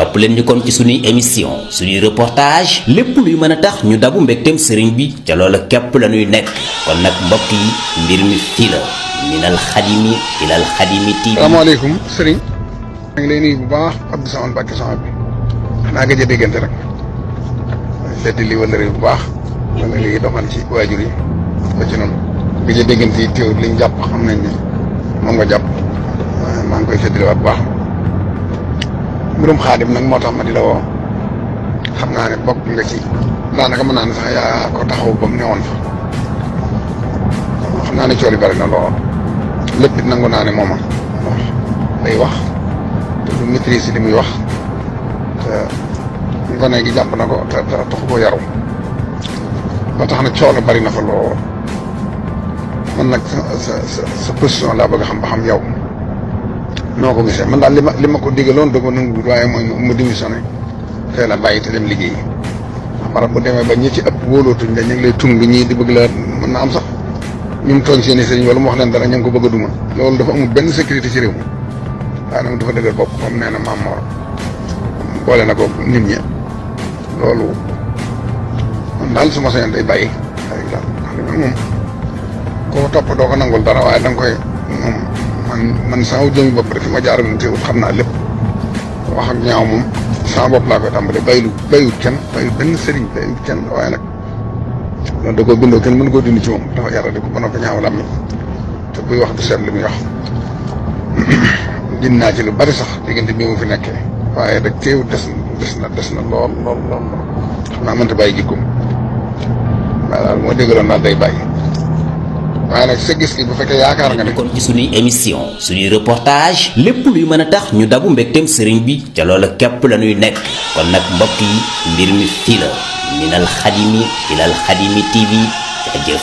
topp leen ñu kon ci suñuy émission suñuy reportage lépp luy mën a tax ñu dabu mbégteem sëriñ bi ca loola képp la ñuy nekk kon nag mbokk yi mbir mi fii la minal xadimi ilal xadimi TV. salaamaaleykum sëriñ. maa ngi lay nuyu bu baax Abdou Samane Mbacke sama bi xanaa gëj a déggante rek fedd li wala réew bu baax wala léegi doxal ci waajur yi ba ci noonu gëj a déggante yi teewul liñ jàpp xam nañ ne moom nga jàpp maa ngi koy feddaliwaat bu baax mbirum xaadim nag moo tax ma di la woo xam naa ne bokk nga ci daanaka mën naa ne sax yaa ko taxaw ba mu newoon fa xam naa ne cool yi bari na lool lépp it nangu naa ne mooma day wax te du maîtrise li muy wax te gone gi jàpp na ko te taxu ko yaru ba tax na coono bari na fa lool man nag sa position laa bëgg a xam ba xam yow noo ko gisee man daal li ma ko digaloon da ko nangu waaye mooy mu démissionné teel a bàyyi te dem liggéey maanaam bu demee ba ñi ci ëpp wóolootuñ da ñu ngi lay tung ñii di bëgg la mën na am sax ñu mu tooñ seen i sëriñ wala mu wax leen dara ñu ngi ko bëgg a duma loolu dafa amul benn sécurité ci réew mi waaye nag dafa dëgër bopp comme nee na maam Mor boole na ko nit ñi loolu man daal su ma sañoon day bàyyi moom koo topp doo ko nangul dara waaye da nga koy moom man sama jëmi bopp rek fi ma jaarale teewul xam naa lépp wax ak ñaaw moom sama bopp laa koy tàmbale bayut kenn bayut benn sëriñ bayut kenn waaye nag loolu da koo bindoo kenn mën koo dindi ci moom dafa yaradi ko ba noppi ñaaw la am te buy wax du seet li muy wax din naa ci lu bari sax diggante bi mu fi nekkee waaye rek teew des na lool xam naa mënta bàyyi jikkoom waaye daal moo déggaloon daal day bàyyi waaye nag sa gis gi bu fekkee yaakaar nga ne kon ci suñuy émission suñuy reportage lépp luy mën a tax ñu dabu mbégteem sëriñ bi ca loola képp la ñuy nekk kon nag mbokk yi mbir mi fii la minal xadimi ilal xadimi TV jëf